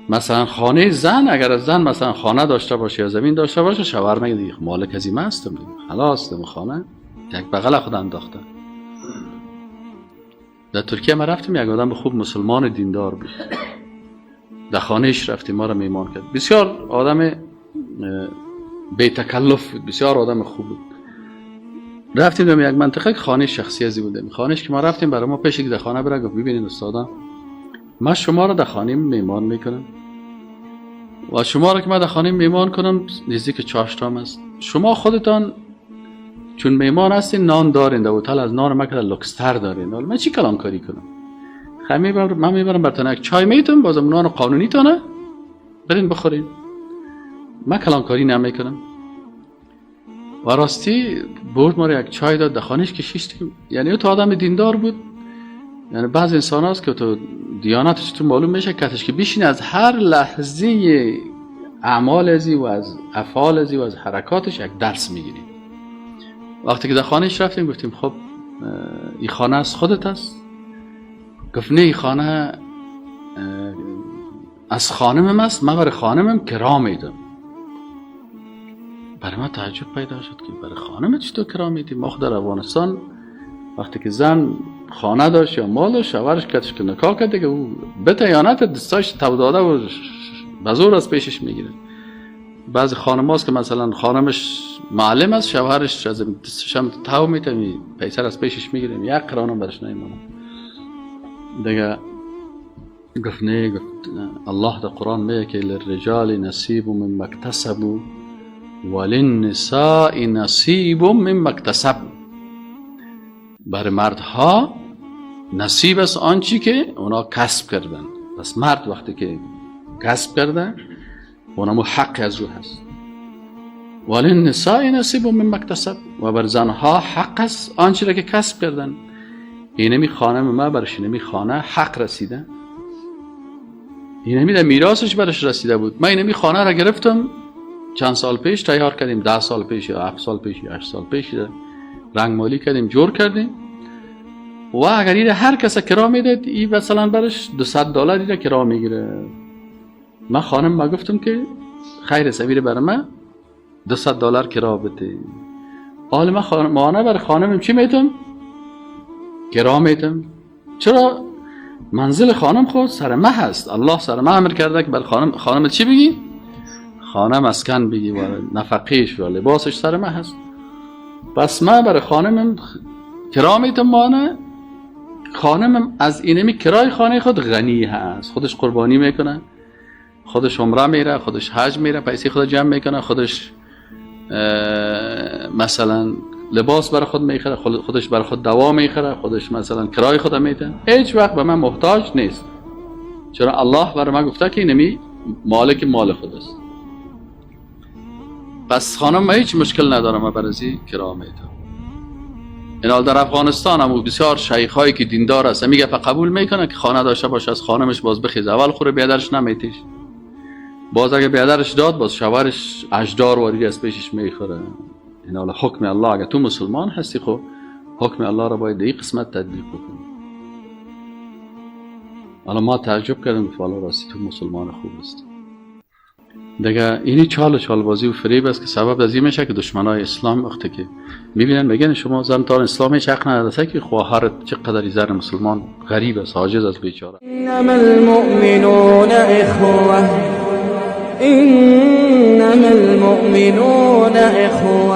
مثلا خانه زن، اگر از زن مثلا خانه داشته باشه یا زمین داشته باشه، شوهر میگه دیگه مالک از این هستم دیگه، خلاص دم خانه یک بغل خود انداخته. در ترکیه ما رفتیم، یک آدم خوب مسلمان دیندار بود، در خانهش رفتیم، ما را میمان کرد. بسیار آدم بی تکلف بود، بسیار آدم خوب بود. رفتیم در یک منطقه که خانه شخصی ازی بود. خانهش که ما رفتیم برای ما پیش که در خانه بره، گفت ببینید استادم، من شما را در خانه میمان میکنم و شما را که من در خانه میمان کنم نزدیک چاشتام است، شما خودتان چون میمان هستین نان دارین، در هتل از نان ما که لکستر دارین، من چی کلام کاری کنم؟ من میبرم براتون یک چای میتم، بازم نان قانونی تانه برین بخورین، من کلام کاری نمیکنم. و راستی برد ما رو یک چای داد، در خانهش کشیدیم. یعنی او تو آدم دیندار بود، یعنی بعض انسان هاست که تو دیانتش تو معلوم میشه کتش که بیشین از هر لحظه اعمال ازی و از افعال ازی و از حرکاتش یک درس میگیری. وقتی که در خانهش رفتیم گفتیم خب این خانه از خودت است؟ گفت نه، این خانه از خانمم است، من برای خانمم کرا میدم. برای من تعجب پیدا شد که برای خانمت چطور کرا میدی؟ ما خود در افغانستان وقتی که زن خانه داشت یا مال داشت، شوهرش کتش که نکاح کرده که او بته یا نه دستاش تو داده و به زور از پیشش میگیره. بعضی خانم هاست که مثلا خانمش معلم است، شوهرش از دستش هم تو میته، پیسر از پیشش میگیره، یک قرانم برش نمیمونه دیگه. گفت نه، گفت الله در قرآن میگه که للرجال نصیب مما اکتسبوا وللنساء نصیب مما اکتسب. برای مردها نصیب است آنچی که اونا کسب کردن. پس مرد وقتی که کسب کرده اونمو حق از او هست. وللنساء نصیب مما اکتسب، و بر زنها حق است آنچی را که کسب کردن. اینمی خانم ما برش اینمی خانه حق رسیده، اینمی در میراثش برش رسیده بود. من اینمی خانه را گرفتم چند سال پیش، تیار کردیم، 10 سال پیش یا 7 سال پیش یا 8 سال پیش رنگ مالی کردیم، جور کردیم. و اگر این هر کس کرا میده، این مثلا برش $200 ایره کرا میگیره. من خانم ما گفتم که خیر سویر برای من $200 کرا بده. حالا من خانم برای خانمم چی میتم؟ کرا میتم. چرا؟ منزل خانم خود سر ما هست، الله سر ما امر کرده که بر خانم چی بگی؟ خانم مسکن بگی و نفقیش و لباسش سر ما هست. پس من برای خانمم کرا میتم، مانه خانمم از اینمی کرای خانه خود غنی هست، خودش قربانی میکنه، خودش عمره میره، خودش حج میره، پیسه خود جمع میکنه، خودش مثلا لباس برای خود میخره، خودش برای خود دوا میخره، خودش مثلا کرای خود میده، هیچ وقت به من محتاج نیست. چرا؟ الله برای من گفته که اینمی مالک مال خود است. پس خانم من هیچ مشکل ندارم، من برای کرا میدم. این در افغانستان هم بسیار شیخ هایی که دیندار است میگه قبول میکنه که خانه داشته باشه، از خانمش باز بخیز، اول خوره بیادرش نمیتیش، باز اگه بیادرش داد باز شوهرش اجدار واری از پیشش میخوره. این حالا حکم الله، اگه تو مسلمان هستی خب حکم الله را باید در این قسمت تطبیق بکنی. حالا ما تعجب کردیم که والا راستی تو مسلمان خوب است دیگه. اینی چال چالبازی و فریب است که سبب از این میشه که دشمنای اسلام وقتی که میبینن میگن شما زنتان اسلام هیچ حق نداره که خواهرت چقدر زن مسلمان غریب است، عاجز است، بیچاره. انما المؤمنون اخوه، انما المؤمنون اخوه.